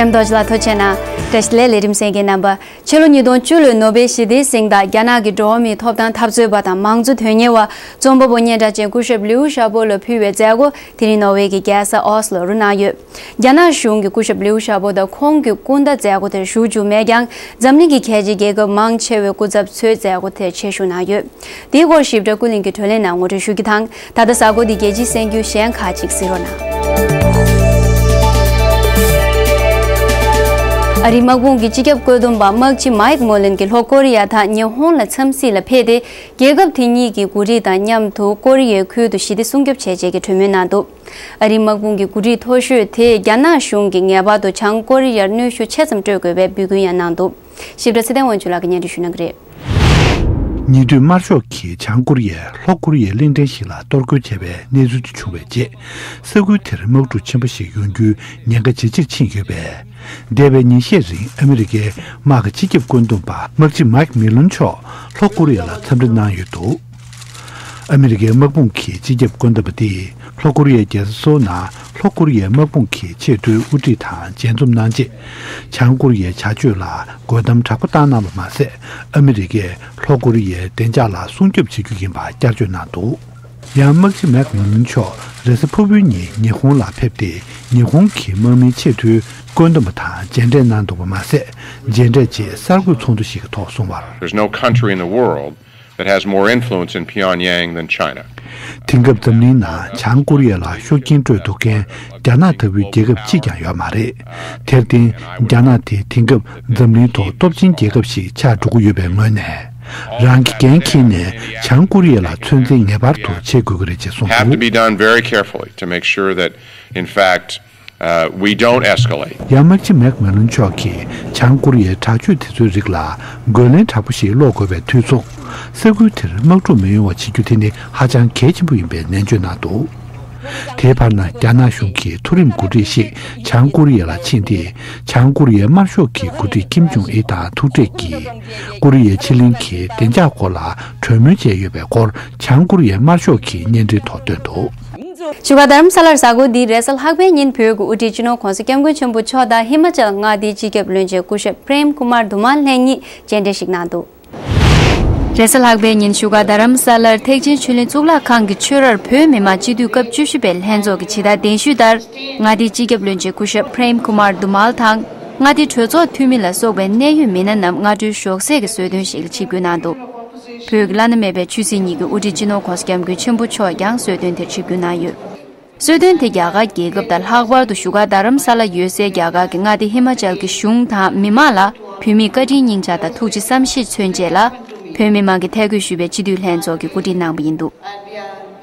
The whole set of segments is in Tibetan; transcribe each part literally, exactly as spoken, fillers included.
རྡོ་རྗེ་ལགས་ཐུགས་རྗེ་གནང་། བཀྲ་ཤིས་བདེ་ལེགས་ལས་རིམ་གསན་མཁན་རྣམ་པ། ཕྱི་ལོ་ཉིས་སྟོང་བཅུ་ལོའི་ནོ་བེལ་ཞི་བདེའི་གཟེངས་རྟགས་རྒྱ་ནག་གི་འགྲོ་བ་མིའི་ཐོབ་ཐང་འཐབ་རྩོད་པ་དང་མང་གཙོ་དོན་གཉེར་བ་རྩོམ་པ་པོ་སྙན་གྲགས་ཅན་སྐུ་ཞབས་ལིའུ་ཞའོ་པོ་ལ་ཕུལ་བའི་མཛད་སྒོ་དེ་རིང་ནོར་ཝེ་གི་རྒྱལ་ས་ཨོ་སི་ལོ་རུ་གནང་ཡོད། རྒྱ་ནག་གཞུང་གིས་སྐུ་ཞབས་ལིའུ་ཞའོ་པོ་དང་ཁོང་གི་སྐུ་ཟླ་མཛད་སྒོ་དེར་ཞུགས་བཅུག་མེད་ཀྱང་འཛམ་གླིང་གི་རྒྱལ་སྤྱིའི་རྒྱལ་ཁབ་མང་ཆེ་བའི་སྐུ་ཚབ་ཚོས་མཛད་སྒོ་དེར་ཆེད་ཞུགས་གནང་ཡོད། དེའི་སྐོར་ཞིབ་ཕྲ་ཀུན་གླེང་གི་བགྲོ་གླེང་ནང་ངོ་སྤྲོད་ཞུ་རྒྱུ་དང་། ད་ལྟ་གཟའ་འཁོར་འདིའི་རྒྱལ་སྤྱིའི་གསར་འགྱུར་གཞན་ཁག་ཅིག་གཟིགས་རོགས་གནང་། ཨ་རིའི་དམག་དཔུང་གི་སྤྱི་ཁྱབ་བཀོད་འདོམས་པ་དམག་སྤྱི་མཱིག་མོ་ལིན་གྱིས་ལྷོ་ཀོ་རི་ཡ་དང་ཉི་ཧོང་ལ་འཚམས་གཟིགས་ལ་ཕེབས་ཏེ། རྒྱལ་ཁབ་དེ་གཉིས་ཀྱི་འགོ་ཁྲིད་དང་མཉམ་དུ་ཀོ་རི་ཡའི་ཁུལ་དུ་ཞི་བདེ་སྲུང་སྐྱོབ་བྱེད་ཆེད་ཀྱི་གྲོས་མོལ་གནང་འདུག་ཨ་རིའི་དམག་དཔུང་གི་འགོ་ཁྲིད་མཐོ་ཤོས་དེས་རྒྱ་ནག་གཞུང་གིས་ངེས་པར་དུ་བྱང་ཀོ་རི་ཡར་གནོན་ཤུགས་ཆེ་ཙམ་སྤྲོད་དགོས་པའི་འབོད་སྐུལ་ཡང་གནང་འདུག་ཞིབ་ཕྲ་ཚེ་བརྟན་དབང་ཕྱུག་ལགས་ཀྱིས་སྙན་སྒྲོན་ཞུ་གནང་གི་རེད། ཉེ་དུས་དམར་ཤོག་གིས་བྱང་ཀོ་རི་ཡས་ལྷོ་ཀོ་རི་ཡའི་གླིང་ཕྲན་ཞིག་ལ་གཏོར་རྒོལ་བྱས་པའི་གནས་ཚུལ་དེ་བྱུང་བའི་རྗེས། ས་ཁུལ་དེར་དམག་འཁྲུག་ཆེན་པོ་ཞིག་ཡོང་རྒྱུའི་ཉེན་ཁ་ཇེ་ཆེར་ཕྱིན་ཡོད་པས། འདས་པའི་ཉིན་ཤས་རིང་ཨ་མི་རི་ཀའི་དམག་གི་སྤྱི་ཁྱབ་བཀོད་འདོམས་པ་དམག་སྤྱི་མཱིག་མི་ལོན་མཆོག་ལྷོ་ཀོ་རི་ཡ་ལ་འཚམས་འདྲི་གནང་ཡོད་འདུག་ཨ་མི་རི་ཀའི་དམག་དཔུང་གི་སྤྱི་ཁྱབ་བཀོད་འདོམས་པ་དེས་ལྷོ་ཀོ་རི་ཡའི་རྒྱལ་ས་སོའུ་ནང་ལྷོ་ཀོ་རི་ཡའི་དམག་དཔུང་གི་ཆེས་མཐོའི་དབུ་ཁྲིད་དང་མཇལ་འཛོམས་གནང་རྗེས། བྱང་ཀོ་རི་ཡའི་བྱ་སྤྱོད་ལ་རྒོལ་གཏམ་དྲག་པོ་བཏང་གནང་བ་མ་ཟད། ཨ་མི་རི་ཀས་ལྷོ་ཀོ་རི་ཡའི་བདེ་འཇགས་ལ་སྲུང་སྐྱོབ་བྱེད་རྒྱུ་ཡིན་པ་བསྐྱར་བརྗོད་གནང་འདུག་ཡང་དམག་སྤྱི་མཱིག་མོ་ལིན་མཆོག་རེས་གཟའ་ཕུར་བུའི་ཉིན་ཉི་ཧོང་ལ་ཕེབས་ཏེ། ཉི་ཧོང་གི་དམག་མིའི་ཆེས་མཐོའི་བཀོད་འདོམས་པ་དང་མཇལ་འཕྲད་གནང་འདུག་པ་མ་ཟད། མཇལ་འཕྲད་རྗེས་གསར་འགོད་ཚོགས་འདུ་ཞིག་གི་ཐོག་གསུངས་པར། There's no country in the world that has more influence in Pyongyang than China. དེང་སྐབས་འཛམ་གླིང་ནང་བྱང་ཀོ་རི་ཡ་ལ་ཤུགས་རྐྱེན་སྤྲོད་ཐུབ་མཁན་རྒྱ་ནག་ལྟ་བུའི་རྒྱལ་ཁབ་གཅིག་ཀྱང་ཡོད་མ་རེད། དེར་བརྟེན། རྒྱ་ནག་དེ་དེང་སྐབས་འཛམ་གླིང་ཐོག་སྟོབས་ཆེན་རྒྱལ་ཁབ་ཞིག་ཆགས་འགྲོ་གི་ཡོད་པའི་ངོས་ནས། རང་གི་འགན་འཁྱེར་ནས་བྱང་ཀོ་རི་ཡ་ལ་ཚོད་འཛིན་ངེས་པར་དུ་བྱེད་དགོས་ཀྱི་རེད་ཅེས་གསུངས་འདུག Have to be done very carefully to make sure that, in fact, uh, we don't escalate. ཡང་དམག་སྤྱི་མཱིག་མི་ལོན་མཆོག་གིས་བྱང་ཀོ་རི་ཡའི་དྲག་སྤྱོད་དེ་ཚོའི་རིགས་ལ་རྒོལ་ལན་དྲག་པོ་ཞིག་སློག་དགོས་པའི་དུས་ཚོད། ས་ཁུལ་དེར་དམག་འཁྲུག་མི་ཡོང་བ་བྱེད་རྒྱུ་དེ་ནི་ཧ་ཅང་གལ་ཆེན་པོ་ཡིན་པའི་ནན་བརྗོད་གནང་འདུག་དེའི་བར་ན། རྒྱ་ནག་གཞུང་གི་མཐོ་རིམ་འགོ་ཁྲིད་ཞིག་བྱང་ཀོ་རི་ཡ་ལ་ཕྱིན་ཏེ། བྱང་ཀོ་རི་ཡའི་དམར་ཤོག་གི་འགོ་ཁྲིད་ཀིམ་ཇོང་ཨི་དང་ཐུག་འཕྲད་ཀྱིས། ཀོ་རི་ཡའི་ཕྱེད་གླིང་གི་བདེ་འཇགས་སྐོར་ལ་གྲོས་མོལ་བྱས་ཡོད་པའི་སྐོར། བྱང་ཀོ་རི་ཡའི་དམར་ཤོག་གིས་བརྙན་འཕྲིན་ཐོག་བཏོན་འདུག་བཞུགས་སྒར་རྡ་རམ་ས་ལར་གཟའ་འཁོར་འདིའི་རེས་གཟའ་ལྷག་པའི་ཉིན་བོད་ཀྱི་དབུ་ཁྲིད་སྤྱི་ནོར་༸གོང་ས་༸སྐྱབས་མགོན་ཆེན་པོ་མཆོག་དང་ཧི་མ་ཅལ་མངའ་སྡེའི་སྤྱི་ཁྱབ་བློན་ཆེན་སྐུ་ཞབས་པྲེམ་ཀུ་མར་དུ་མལ་ལྷན་གཉིས་མཇལ་འཕྲད་ཞིག་གནང་འདུག་རེས་གཟའ་ལྷག་པའི་ཉིན་བཞུགས་སྒར་རྡ་རམ་ས་ལར་ཐེག་ཆེན་ཆོས་གླིང་གཙུག་ལག་ཁང་གི་ཆོས་རར་བོད་མི་མང་སྤྱི་འཐུས་སྐབས་བཅུ་བཞི་པའི་ལྷན་ཚོགས་ཀྱི་ཇི་ལྟར་གདན་ཞུས་ལྟར། མངའ་སྡེའི་སྤྱི་ཁྱབ་བློན་ཆེན་སྐུ་ཞབས་པྲེམ་ཀུ་མར་དུ་མལ་དང་། མངའ་སྡེའི་གྲོས་ཚོགས་འཐུས་མི་ལ་སོགས་པའི་གནད་ཡོད་མི་སྣ་རྣམས་སྔ་དྲོའི་ཞོགས་ཟས་ཀྱི་གསོལ་སྟོན་ཞིག་ལ་ཆིབས་བསྒྱུར་གནང་འདུག་བོད་ཀྱི་བླ་ན་མེད་པའི་ཆོས་སྲིད་གཉིས་ཀྱི་དབུ་ཁྲིད་སྤྱི་ནོར་༸གོང་ས་༸སྐྱབས་མགོན་ཆེན་པོ་མཆོག་ཀྱང་གསོལ་སྟོན་དེར་ཆིབས་བསྒྱུར་གནང་ཡོད། གསོལ་སྟོན་དེ་རྒྱ་གར་རྒྱལ་ཁབ་དང་ལྷག་པར་དུ་བཞུགས་སྒར་རྡ་རམ་ས་ལ་ཡོད་སའི་རྒྱ་གར་གྱི་མངའ་སྡེ་ཧི་མ་ཅལ་གྱི་གཞུང་དང་མི་མང་ལ་བོད་མིས་བཀའ་དྲིན་སྙིང་བཅངས་དང་ཐུགས་རྗེ་བསམ་ཤེས་མཚོན་ཆེད་ལ། བོད་མི་མང་གིས་ཐད་བསྐོས་ཞུས་པའི་སྤྱི་འཐུས་ལྷན་ཚོགས་ཀྱིས་གོ་སྒྲིག་གནང་བ་ཡིན་འདུག་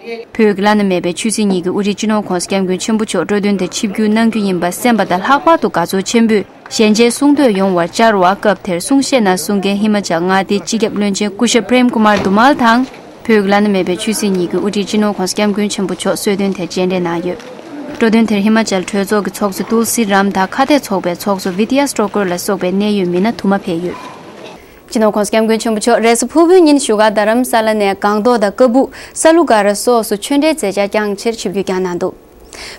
བོད་ཀྱི་བླ་ན་མེད་པའི་ཆོས་སྲིད་གཉིས་ཀྱི་དབུ་ཁྲིད་སྤྱི་ནོར་༸གོང་ས་༸སྐྱབས་མགོན་ཆེན་པོ་མཆོག་འགྲོ་དོན་དེར་ཆིབས་བསྒྱུར་གནང་རྒྱུ་ཡིན་པ་གསན་པ་དང་ལྷག་པར་དུ་དགའ་ཚོར་ཆེན་པོས་ཞལ་མཇལ་གསུང་ཐོས་ཡོང་བར་བཅར་བ། སྐབས་དེར་གསུང་བཤད་ནང་གསུང་མཁན་ཧི་མ་ཅལ་མངའ་སྡེའི་སྤྱི་ཁྱབ་བློན་ཆེན་སྐུ་ཞབས་པྲེམ་ཀུ་མར་དུ་མལ་དང་། བོད་ཀྱི་བླ་ན་མེད་པའི་ཆོས་སྲིད་གཉིས་ཀྱི་དབུ་ཁྲིད་སྤྱི་ནོར་༸གོང་ས་༸སྐྱབས་མགོན་ཆེན་པོ་མཆོག་གསོལ་སྟོན་དེར་མཇལ་འཕྲད་གནང་ཡོད། འགྲོ་དོན་དེར་ཧི་མ་ཅལ་གྲོས་ཚོགས་ཀྱི་ཚོགས་གཙོ་ཏུལ་སི་རམ་དང་ཁ་གཏད་ཚོགས་པའི་ཚོགས་གཙོ་བི་དི་ཡ་སྟྲོ་ཀོར་ལ་སོགས་པའི་གནད་ཡོད་མི་སྣ་དུ་མ་ཕེབས་ཡོད། སྤྱི་ནོར་༸གོང་ས་༸སྐྱབས་མགོན་ཆེན་པོ་མཆོག་རེས་གཟའ་ཕུར་བུའི་ཉིན་བཞུགས་སྒར་རྡ་རམ་ས་ལ་ནས་སྒང་ཏོག་དང་ཀ་སྦུག་ས་ལུ་ག་ར་སོགས་སུ་ཆོས་འབྲེལ་མཛད་འཆར་བསྐྱངས་ཕྱིར་ཆིབས་བསྒྱུར་བསྐྱངས་གནང་འདུག་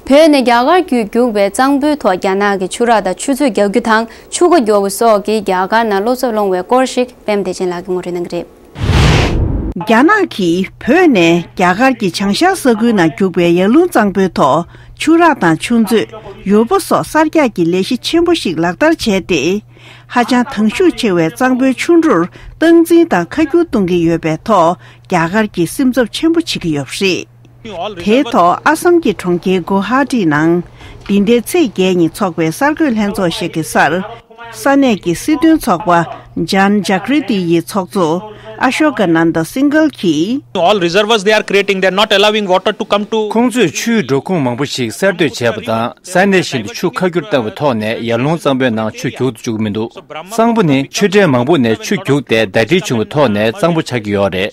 བོད་ནས་རྒྱ་གར་བརྒྱུད་རྒྱུག་པའི་གཙང་པོའི་ཐོག་རྒྱ་ནག་གི་ཆུ་རགས་དང་ཆུ་མཛོད་རྒྱག་རྒྱུ་དང་ཆུ་མཁོ་རྒྱག་པ་སོགས་ཀྱིས་རྒྱ་གར་ནང་བློ་འཚབ་སློང་བའི་སྐོར་ཞིག་པད་མ་བདེ་ཆེན་ལགས་ཀྱིས་ངོ་སྤྲོད་གནང་གི་རེད། རྒྱ་ནག་གིས་བོད་ནས་རྒྱ་གར་གྱི་བྱང་ཤར་ས་ཁུལ་ནང་རྒྱུག་པའི་ཡར་ཀླུང་གཙང་པོའི་ཐོག་ཆུ་རགས་དང་ཆུ་མཛོད། ཡུར་བུ་སོགས་གསར་རྒྱག་གི་ལས་གཞི་ཆེན་པོ་ཞིག་ལག་བསྟར་བྱས་ཏེ། ཧ་ཅང་དྭངས་ཤུགས་ཆེ་བའི་གཙང་པོའི་ཆུ་འབྲུར་སྟངས་འཛིན་དང་ཁ་སྒྱུར་གཏོང་གི་ཡོད་པའི་ཐོག་རྒྱ་གར་གྱིས་སེམས་འཚབ་ཆེན་པོ་བྱེད་ཀྱི་ཡོད་པ་རེད། དེའི་ཐོག་ཨ་སམ་གྱི་གྲོང་ཁྱེར་གུ་ཧ་ཏི་ནང་འདི་ཟླའི་ཚེས་བརྒྱད་ཉིན་འཚོགས་པའི་གསར་འགོད་ལྷན་ཚོགས་ཤིག་གི་སར། ས་གནས་ཀྱི་སྲིད་དོན་ཚོགས་པ་ཇཱན་ཇཱ་ཀྲི་ཏི་ཡི་ཚོགས་གཙོ་ཨ་ཤོ་ཀ་ནན་ད་སིང་གལ་གྱིས། All reservoirs they are creating, they are not allowing water to come to. ཁོང་ཚོས་ཆུའི་འགྲོ་ཁུངས་མང་པོ་ཞིག་གསར་གཏོད་བྱས་པ་དང་། ས་གནས་གཞན་དུ་ཆུ་ཁ་བསྒྱུར་བཏང་བའི་ཐོག་ནས་ཡར་ཀླུང་གཙང་པོའི་ནང་ཆུ་རྒྱུག་ཏུ་བཅུག་གི་མི་འདུག་གཙང་པོ་ནི་ཆུ་ཕྲན་མང་པོ་ནས་ཆུ་རྒྱུག་སྟེ་ཟླ་སྒྲིལ་བྱུང་བའི་ཐོག་ནས་གཙང་པོ་ཆགས་ཀྱི་ཡོད་རེད།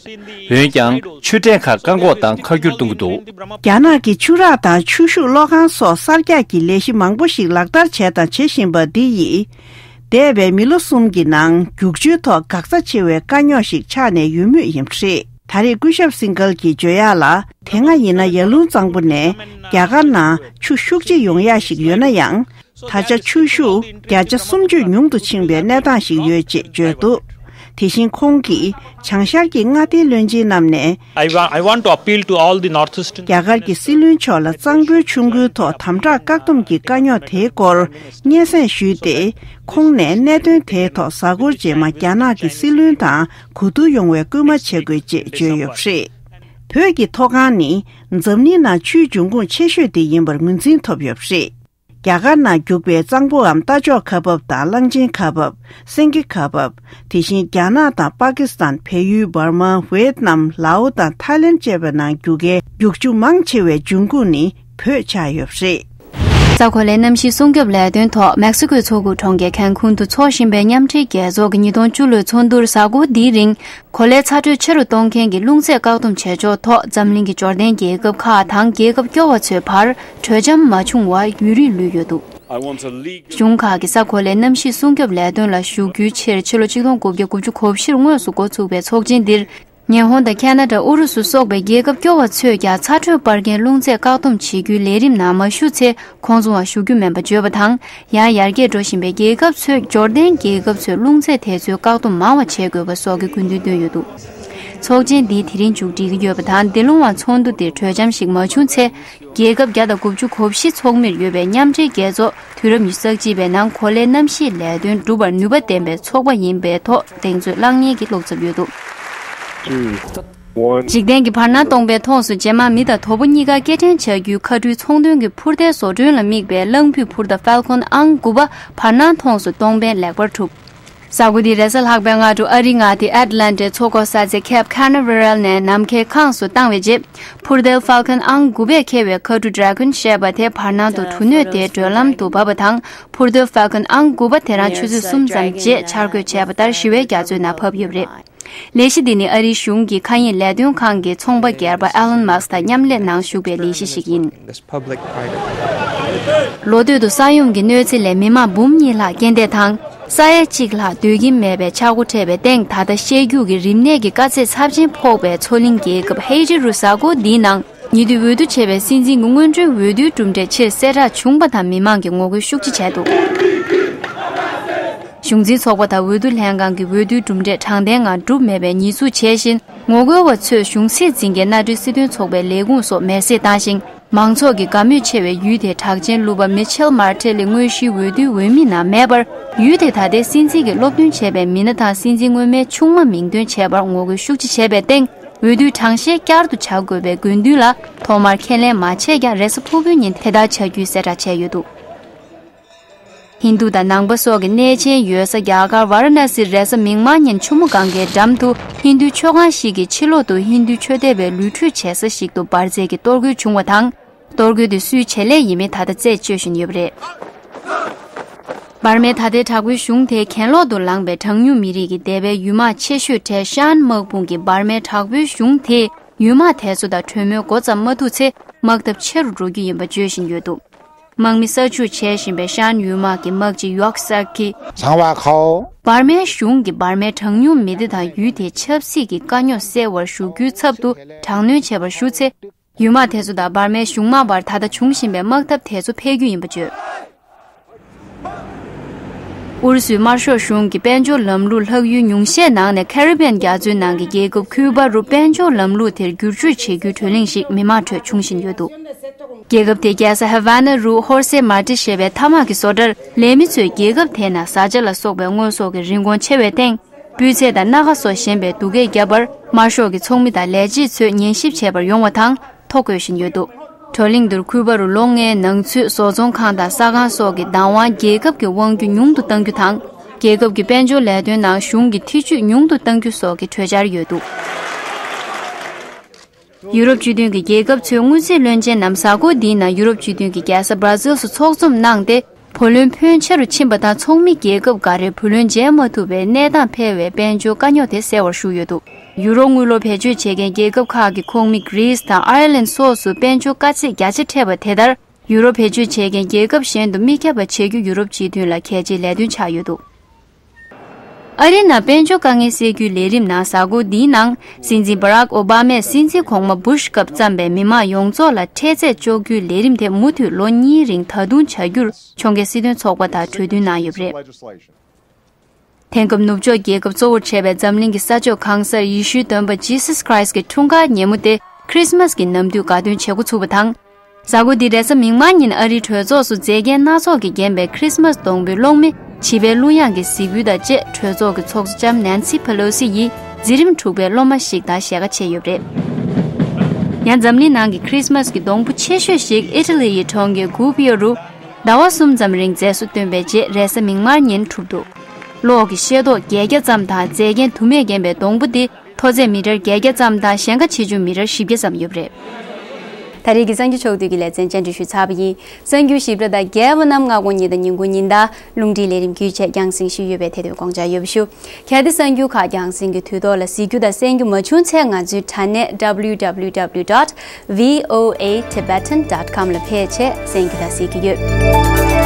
འོན་ཀྱང་ཆུ་ཕྲན་ཁག་བཀག་འགོག་དང་ཁ་བསྒྱུར་གཏོང་གི་འདུག་རྒྱ་ནག་གིས་ཆུ་རགས་དང་ཆུ་ཤུགས་གློག་ཁང་སོགས་གསར་རྒྱག་གི་ལས་གཞི་མང་པོ་ཞིག་ལག་བསྟར་བྱས་དང་བྱེད་བཞིན་པ་འདི་ཡིས། འདས་པའི་མི་ལོ་གསུམ་གྱི་ནང་རྒྱུག་ཆུའི་ཐོག་འགག་རྩ་ཆེ་བའི་དཀའ་རྙོག་ཞིག་ཆགས་ནས་ཡོད་མུས་ཡིན་པ་རེད། ད་རེས་སྐུ་ཞབས་སིང་གལ་གྱིས་བརྗོད་ཡག་ལ། དེ་སྔ་ཡིན་ན་ཡར་ཀླུང་གཙང་པོ་ནས་རྒྱ་གར་ནང་ཆུ་ཤུགས་ཆེ་ཡོང་ཡག་ཞིག་ཡོད་ན་ཡང་། ད་ཆ་ཆུ་ཤུགས་བརྒྱ་ཆ་སུམ་ཅུ་ཉུང་དུ་ཕྱིན་པའི་གནས་སྟངས་ཤིག་ཡོད་ཅེས་བརྗོད་འདུག་དེ་བཞིན་ཁོང་གིས་བྱང་ཤར་གྱི་མངའ་སྡེའི་བློན་ཆེན་རྣམས་ནས། I wa- I want to appeal to all the Northeastern རྒྱ་གར་གྱི་སྲིད་བློན་མཆོག་ལ་གཙང་པོའི་ཆུ་མགོའི་ཐོག་དམ་དྲག་བཀག་སྡོམ་གྱི་དཀའ་རྙོག་དེའི་སྐོར་སྙན་སེང་ཞུས་ཏེ། ཁོང་ནས་གནད་དོན་དེའི་ཐོག་གཟའ་འཁོར་རྗེས་མ་རྒྱ་ནག་གི་སྲིད་བློན་དང་གོ་བསྡུར་ཡོང་བའི་སྐུལ་མ་བྱེད་དགོས་ཅེས་བརྗོད་ཡོད་པ་རེད། བོད་ཀྱི་མཐོ་སྒང་ནི་འཛམ་གླིང་ནང་ཆུའི་འབྱུང་ཁུངས་ཆེ་ཤོས་དེ་ཡིན་པར་ངོས་འཛིན་ཐོབ་ཡོད་པ་རེད། རྒྱ་གར་ནང་རྒྱུག་པའི་གཙང་པོའམ་རྟ་མཆོག་ཁ་འབབ་དང་གླང་ཆེན་ཁ་འབབ། སེང་གེ་ཁ་འབབ། དེ་བཞིན་རྒྱ་ནག་དང་པ་ཀི་སི་ཐན། བལ་ཡུལ། འབར་མ། ཝེད་ནམ། ལའོ་དང་ཐའི་ལེན་བཅས་པའི་ནང་རྒྱུག་མཁན་རྒྱུག་ཆུ་མང་ཆེ་བའི་འབྱུང་ཁུངས་ནི་བོད་ཆགས་ཡོད་པ་རེད། གཟའ་འཁོར་ལོའི་གནམ་གཤིས་སྲུང་སྐྱོབ་ལས་དོན་ཐོག་མེག་སི་ཀོའི་མཚོ་ཁུག་གྲོང་ཁྱེར་ཁན་ཁུན་དུ་འཚོགས་བཞིན་པའི་མཉམ་འབྲེལ་རྒྱལ་ཚོགས་ཀྱི་ཉིས་སྟོང་བཅུ་ལོའི་ཚོགས་འདུར་གཟའ་འཁོར་འདིའི་རིང་གོ་ལའི་ཚ་དྲོད་ཆེ་རུ་གཏོང་མཁན་གྱི་རླུང་རྫས་བཀག་སྡོམ་བྱེད་ཕྱོགས་ཐོག་འཛམ་གླིང་གི་འབྱོར་ལྡན་རྒྱལ་ཁབ་ཁག་དང་རྒྱལ་ཁབ་སྐྱོ་བ་ཚོའི་བར་གྲོས་འཆམ་མ་བྱུང་བར་ཡུན་རིང་ལུས་ཡོད་འདུག་གཞུང་ཁག་གི་གཟའ་འཁོར་ལོའི་གནམ་གཤིས་སྲུང་སྐྱོབ་ལས་དོན་ལ་ཞུགས་རྒྱུའི་ཆེད་ཕྱི་ལོ་ཆིག་སྟོང་དགུ་བརྒྱ་དགུ་བཅུ་གོ་བཞིར་དངོས་སུ་འགོ་ཚུགས་པའི་ཚོགས་ཆེན་འདིར། ཉི་ཧོང་དང་ཁ་ན་ཌ། ཨུ་རུ་སུ་སོགས་པའི་རྒྱལ་ཁབ་སྐྱོ་བ་ཚོས་ཀྱང་ཚ་དྲོད་སྤར་མཁན་རླུང་རྫས་བཀག་སྡོམ་བྱེད་རྒྱུའི་ལས་རིམ་ནང་མ་ཞུགས་ཚེ། ཁོང་ཚོའང་ཞུགས་རྒྱུ་མིན་པ་བརྗོད་པ་དང་། ཡང་ཡར་རྒྱས་འགྲོ་བཞིན་པའི་རྒྱལ་ཁབ་ཚོས་འབྱོར་ལྡན་རྒྱལ་ཁབ་ཚོས་རླུང་རྫས་དེ་ཚོའི་བཀག་སྡོམ་མང་བ་བྱེད་དགོས་པ་སོགས་ཀྱི་སྐུལ་འདེད་བཏོན་ཡོད་འདུག་ཚོགས་ཆེན་འདི་དེ་རིང་མཇུག་སྒྲིལ་གྱི་ཡོད་པ་དང་། འདི་ལོའང་ཚོགས་འདུ་འདིར་གྲོས་འཆམ་ཞིག་མ་བྱུང་ཚེ། རྒྱལ་ཁབ་བརྒྱ་དང་དགུ་བཅུ་གོ་བཞི་ཚོགས་མིར་ཡོད་པའི་མཉམ་འབྲེལ་རྒྱལ་ཚོགས་དུས་རབས་ཉི་ཤུ་རྩ་གཅིག་པའི་ནང་གོ་ལའི་གནམ་གཤིས་ལས་དོན་སྒྲུབ་པར་ནུས་པ་ལྡན་པའི་ཚོགས་པ་ཡིན་པའི་ཐོག་གདེང་ཚོད་བསླང་ཉེན་གྱི་བློ་འཚབ་ཡོད་འདུག་འཇིག་རྟེན་གྱི་བར་སྣང་སྟོང་པའི་མཐོངས་སུ་རྗེས་མ་མི་དང་དོ་པོ་གཉིས་ཀ་སྐྱེལ་འདྲེན་བྱ་རྒྱུའི་མཁའ་འགྲུལ་ཚོང་དོན་གྱི་འཕུར་མདེལ་བཟོ་སྐྲུན་ལ་དམིགས་པའི་རླངས་འཕུར་འཕུར་མདའ་Falcon Heavy་དགུ་པ་བར་སྣང་མཐོངས་སུ་སྟོང་འཕེན་ལེགས་པར་གྲུབ། གཟའ་འཁོར་འདིའི་རེས་གཟའ་ལྷག་པའི་སྔ་དྲོ་ཨ་རིའི་མངའ་སྡེ་ཨེཊ་ལན་ཊའི་མཚོ་ཁོག་ས་ཆ་Cape Canaveral་ནས་ནམ་མཁའི་ཁངས་སུ་བཏང་བའི་རྗེས། འཕུར་མདེལ་Falcon Heavy་དགུ་པས་འཁྱེར་བའི་མཁའ་འགྲུལ་Dragon་ཞེས་པ་དེ་བར་སྣང་དུ་གྲུ་སྣོད་དེའི་བགྲོད་ལམ་དུ་བབས་པ་དང་། འཕུར་མདེལ་Falcon Heavy་དགུ་པ་དེ་རང་ཆུ་ཚོད་གསུམ་ཙམ་རྗེས་འཆར་འགོད་བྱས་པ་ལྟར་ཞི་བའི་རྒྱ་མཚོའི་ནང་བབས་ཡོད་པ་རེད། ལས་གཞི་འདི་ནི་ཨ་རིའི་གཞུང་གི་མཁའ་དབྱིངས་ལས་དོན་ཁང་གི་ཚོང་པ་སྒེར་པ་Elon Musk་དང་མཉམ་ལས་ནང་ཞུགས་པའི་ལས་གཞི་ཞིག་ཡིན། ལོ་སྟོད་དུ་ས་ཡོམ་གྱི་གནོད་འཚེ་ལས་མི་མང་འབུམ་གཉིས་ལྷག་རྐྱེན་འདས་དང་། ས་ཡ་གཅིག་ལྷག་སྡོད་ཀྱིན་མེད་པའི་ཆག་སྒོ་འཕྲད་པའི་སྟེང་། ད་ལྟ་བཤལ་རྒྱུག་གི་རིམས་ནད་ཀྱི་དཀའ་ཚེགས་ཚབས་ཆེན་ཕོག་པའི་མཚོ་གླིང་རྒྱལ་ཁབ་ཧེ་ཊི་རུ་གཟའ་འཁོར་འདིའི་ནང་། ཉེ་དུས་འོས་བསྡུ་བྱས་པའི་སྲིད་འཛིན་གྱི་སྔོན་འགྲོའི་འོས་བསྡུའི་གྲུབ་འབྲས་ཆེས་གསལ་བསྒྲགས་བྱུང་པ་དང་། མི་མང་གིས་ངོ་རྒོལ་ཤུགས་ཆེ་བྱས་འདུག་གཞུང་འཛིན་ཚོགས་པ་དང་འོས་བསྡུ་ལྷན་ཁང་གིས་འོས་བསྡུའི་གྲུབ་འབྲས་དྲང་བདེན་ངང་གྲུབ་མེད་པའི་ཉེས་འཛུགས་བྱས་ཤིང་། ངོ་རྒོལ་བ་ཚོས་གཞུང་སྲིད་འཛིན་གྱི་མནའ་འབྲེལ་སྲིད་དོན་ཚོགས་པའི་ལས་ཁུངས་སོགས་མེར་སྲེག་བཏང་ཞིང་། མང་ཚོགས་ཀྱིས་དགའ་མོས་ཆེ་བའི་ཡུལ་དེའི་གྲགས་ཅན་གླུ་པ་Michel Martelly་དངོས་གཞིའི་འོས་བསྡུའི་འོས་མི་ནང་མེད་པར། ཡུལ་དེ་ད་ལྟའི་སྲིད་འཛིན་གྱི་སློབ་སྟོན་བྱས་པའི་མི་སྣ་དང་སྲིད་འཛིན་སྔོན་མའི་ཆུང་མ་མིང་འདོན་བྱས་པར་ངོ་རྒོལ་ཤུགས་ཆེ་བྱས་པའི་སྟེང་། འོས་བསྡུའི་གྲངས་བཤེར་བསྐྱར་དུ་བྱ་དགོས་པའི་དགོས་འདུན་ལ་ཐོག་མར་ཁས་ལེན་མ་བྱས་ཀྱང་། རེས་གཟའ་ཕུར་བུའི་ཉིན་དེ་ལྟར་བྱ་རྒྱུའི་གསལ་བསྒྲགས་བྱས་ཡོད་འདུག་ཧིན་རྡུ་དང་ནང་པ་སོགས་ཀྱི་གནས་ཆེན་ཡོད་ས་རྒྱ་གར་ཝཱ་ར་ཎ་སིར་རེས་གཟའ་མིག་དམར་ཉིན་ཆུ་མོ་གངྒཱའི་འགྲམ་དུ་ཧིན་རྡུའི་ཆོས་ཁང་ཞིག་གི་ཕྱི་ལོགས་དུ་ཧིན་རྡུའི་ཆོས་དད་པའི་ལུས་ཁྲུས་བྱེད་ས་ཞིག་ཏུ་འབར་རྫས་ཀྱི་གཏོར་རྒོལ་བྱུང་བ་དང་། གཏོར་རྒོལ་དེ་སུའི་བྱེད་ལས་ཡིན་མིན་ད་ལྟ་རྩད་གཅོད་བཞིན་ཡོད་པ་རེད། འབར་མའི་ད་ལྟའི་དྲག་པོའི་གཞུང་དེས་གྱེན་ལོག་ཏུ་ལངས་པའི་གྲངས་ཉུང་མི་རིགས་ཀྱི་འདས་པའི་ཡུལ་དམག་ཆེ་ཤོས་གྲས་ཤན་དམག་དཔུང་གིས་འབར་མའི་དྲག་པོའི་གཞུང་དེས་ཡུལ་དམག་དེ་ཚོ་དང་གྲོས་མོལ་འགོ་བརྩམས་མ་ཐུབ་ཚེ། དམག་འཐབ་ཆེ་རུ་འགྲོ་རྒྱུ་ཡིན་པ་བརྗོད་བཞིན་ཡོད་འདུག་དམག་མི་གསར་འཇུག་བྱེད་བཞིན་པའི་ཤན་ཡུལ་དམག་གི་དམག་སྤྱི་ཡོག་སར་གྱིས། ཚང་བ་ཁའོ། འབར་མའི་གཞུང་གིས་འབར་མའི་གྲངས་ཉུང་མི་སྡེ་དང་ཡུལ་དེའི་ཆབ་སྲིད་ཀྱི་དཀའ་རྙོག་སེལ་བར་ཞུགས་རྒྱུའི་ཚབ་ཏུ་དྲག་གནོན་བྱེད་པར་ཞུ་ཚེ། ཡུལ་དམག་དེ་ཚོ་དང་འབར་མའི་གཞུང་དམག་བར་ད་ལྟ་འབྱུང་བཞིན་པའི་དམག་འཐབ་དེ་ཚོ་འཕེལ་རྒྱུ་ཡིན་པ་བརྗོད། ཨུ་རུ་སུའི་དམར་ཤོག་གཞུང་གི་དཔལ་འབྱོར་ལམ་ལུགས་ལྷག་ཡུལ་ཉུང་ཤས་ནང་ནས་ཁེ་རི་བྷི་ཡན་རྒྱ་མཚོའི་ནང་གི་རྒྱལ་ཁབ་ཁུའུ་པ་རུ་དཔལ་འབྱོར་ལམ་ལུགས་དེར་བསྒྱུར་བཅོས་བྱེད་རྒྱུའི་གྲོས་གླེང་ཞིག་མི་མང་ཁྲོད་འབྱུང་བཞིན་ཡོད་འདུག་རྒྱལ་ཁབ་དེའི་རྒྱལ་ས་ཧ་ཝ་ན་རུ་ཧོར་སེ་མར་ཏི་ཞེས་པའི་མཐའ་དམག་གི་བཟོ་གྲྭར་ལས་མི་ཚོས་རྒྱལ་ཁབ་དེའི་ནང་བཟའ་བཅའ་ལ་སོགས་པའི་དངོས་ཟོག་གི་རིན་གོང་ཆེ་བའི་སྟེང་། སྤུས་ཚད་དང་སྣ་ཁ་སོགས་ཞན་པའི་སྡུག་སྐད་བརྒྱབ་པར། དམར་ཤོག་གི་ཚོགས་མི་དང་ལས་བྱེད་ཚོས་ཉན་ཞིབ་བྱེད་པར་ཡོང་བ་དང་། ཐོ་འགོད་བཞིན་ཡོད་འདུག་བགྲོ་གླེང་འདིར་ཁུལ་པ་རུ་ལོ་ལྔའི་ནང་ཚུད་བཟོ་ཚོང་ཁང་དང་ས་ཁང་སོགས་ཀྱི་བདག་དབང་རྒྱལ་ཁབ་ཀྱིས་དབང་སྒྱུར་ཉུང་དུ་གཏང་རྒྱུ་དང་། རྒྱལ་ཁབ་ཀྱི་དཔལ་འབྱོར་ལས་དོན་ནང་གཞུང་གི་ཐེ་ཇུས་ཉུང་དུ་གཏང་རྒྱུ་སོགས་ཀྱི་གྲོས་འཆར་ཡོད་འདུག་ཡུ་རོབ་སྤྱི་མཐུན་གྱི་རྒྱལ་ཁབ་ཚོའི་དངུལ་རྩིས་བློན་ཆེན་རྣམས་གཟའ་འཁོར་འདིའི་ནང་ཡུ་རོབ་སྤྱི་མཐུན་གྱི་རྒྱལ་ས་སྦྲ་ཛིལ་སུ་ཚོགས་འཛོམས་གནང་སྟེ། བུ་ལོན་ཕོན་ཆེ་རུ་ཕྱིན་པ་དང་། ཚོགས་མི་རྒྱལ་ཁབ་འགའ་རེར་བུ་ལོན་འཇལ་མ་ཐུབ་པའི་གནས་སྟངས་འཕེལ་བའི་དཔལ་འབྱོར་དཀའ་རྙོག་དེ་སེལ་བར་ཞུགས་ཡོད་འདུག་ཡུ་རོ་དངུལ་ལོར་བེད་སྤྱོད་བྱེད་མཁན་རྒྱལ་ཁབ་ཁག་གི་ཁོངས་མི་གྷི་རིས་དང་ཨར་ལན་སོགས་སུ་དཔལ་འབྱོར་དཀའ་ཚེགས་རྒྱ་ཆེ་འཕྲད་པ་དེ་ལྟར། ཡུ་རོ་བེད་སྤྱོད་བྱེད་མཁན་རྒྱལ་ཁབ་གཞན་དུ་མི་ཁྱབ་པ་བྱེད་རྒྱུ་ཡུ་རོབ་སྤྱི་མཐུན་ལ་གལ་ཆེའི་ལས་དོན་ཆགས་ཡོད་འདུག་ཨ་རིའི་ནང་དཔལ་འབྱོར་དཀའ་ངལ་སེལ་རྒྱུའི་ལས་རིམ་ནང་གཟའ་འཁོར་འདིའི་ནང་སྲིད་འཛིན་བྷ་རག་ཨོ་བྷ་མས་སྲིད་འཛིན་གོང་མ་བྷུཤ་སྐབས་བརྩམས་པའི་མི་མང་ཡོངས་རྫོགས་ལ་འཕྲལ་སེལ་གཅོག་རྒྱུའི་ལས་རིམ་དེ་མུ་མཐུད་ལོ་གཉིས་རིང་ད་དུང་བྱ་རྒྱུར་ཕྱོགས་འགལ་སྲིད་དོན་ཚོགས་པ་དང་གྲོས་མཐུན་གནང་ཡོད་པ་རེད། དེང་སྐབས་ནུབ་ཕྱོགས་རྒྱལ་ཁབ་གཙོ་བོར་བྱས་པའི་འཛམ་གླིང་གི་ས་ཕྱོགས་གང་སར་ཡེ་ཤུའི་སྟོན་པ་ཇི་སཱས་ཁྲ་ཡེ་སི་ཀྱི་འཁྲུངས་སྐར་ཉིན་མོ་དེ་ཁྲི་སི་མ་སི་གི་ནམ་དུས་དགའ་སྟོན་བྱེད་འགོ་ཚུགས་པ་དང་། གཟའ་འཁོར་འདི་རེས་གཟའ་མིག་དམར་ཉིན་ཨ་རིའི་གྲོས་ཚོགས་སུ་མཛེས་རྒྱན་སྣ་ཚོགས་ཀྱིས་བརྒྱན་པའི་ཁྲི་སི་མ་སི་སྡོང་པོའི་སློང་མེ་བྱིས་པའི་གླུ་དབྱངས་ཀྱི་གཟིགས་འབུལ་དང་བཅས་གྲོས་ཚོགས་ཀྱི་ཚོགས་གཙོ་ལྕམ་ནན་སི་ཕེ་ལོ་སི་ཡིས་འཛིན་རིམ་དྲུག་པའི་སློབ་མ་ཞིག་དང་ཞལ་ཁ་ཕྱེ་ཡོད་པ་རེད། ཡང་འཛམ་གླིང་ནང་གི་ཁྲི་སི་མ་སི་གི་སྡོང་པོ་ཆེ་ཤོས་ཤིག་ཨི་ཊ་ལི་ཡི་གྲོང་ཁྱེར་ཀུ་པིའོ་རུ་ཟླ་བ་གསུམ་ཙམ་རིང་མཛེས་སུ་སྟོན་པའི་རྗེས་རེས་གཟའ་མིག་དམར་ཉིན་གྲུབ་འདུག་གློག་གི་ཤེལ་ཏོག་བརྒྱད་བརྒྱ་ཙམ་དང་མཛེས་རྒྱན་དུ་མས་བརྒྱན་པའི་སྡོང་པོ་འདི་མཐོ་ཚད་མི་ཊར་བརྒྱད་བརྒྱ་ཙམ་དང་ཞེང་ཁ་ཆེ་ཆུང་མི་ཊར་བཞི་བརྒྱ་ཙམ་ཡོད་པ་རེད། ད་རེས་ཀྱི་གསར་འགྱུར་ཕྱོགས་བསྡུས་ཀྱི་ལེ་ཚན་བཅར་འདྲི་ཞུས་ཚར་བ་ཡིན། གསར་འགྱུར་ཞིབ་ཕྲ་དང་རྒྱས་པ་རྣམས་སྔ་དགོང་ཉིན་དང་ཉིན་གུང་ཉིན་ལྟར་རླུང་འཕྲིན་ལས་རིམ་བརྒྱུད་བཅས་རྒྱང་སྲིང་ཞུས་ཡོད་པས་དེ་དོན་དགོངས་འཇགས་ཡོད་པ་ཞུ། གལ་ཏེ་གསར་འགྱུར་ཁག་རྒྱང་སྲིང་གི་དུས་ཐོག་ལ་གཟིགས་རྒྱུ་དང་གསན་རྒྱུ་མ་བྱུང་ཚེ་ང་ཚོའི་དྲ་གནས་W W W dot V O A Tibetan dot com ལ་ཕེབས་བྱས་གསན་རྒྱུ་དང་གཟིགས་རྒྱུ་ཡོད།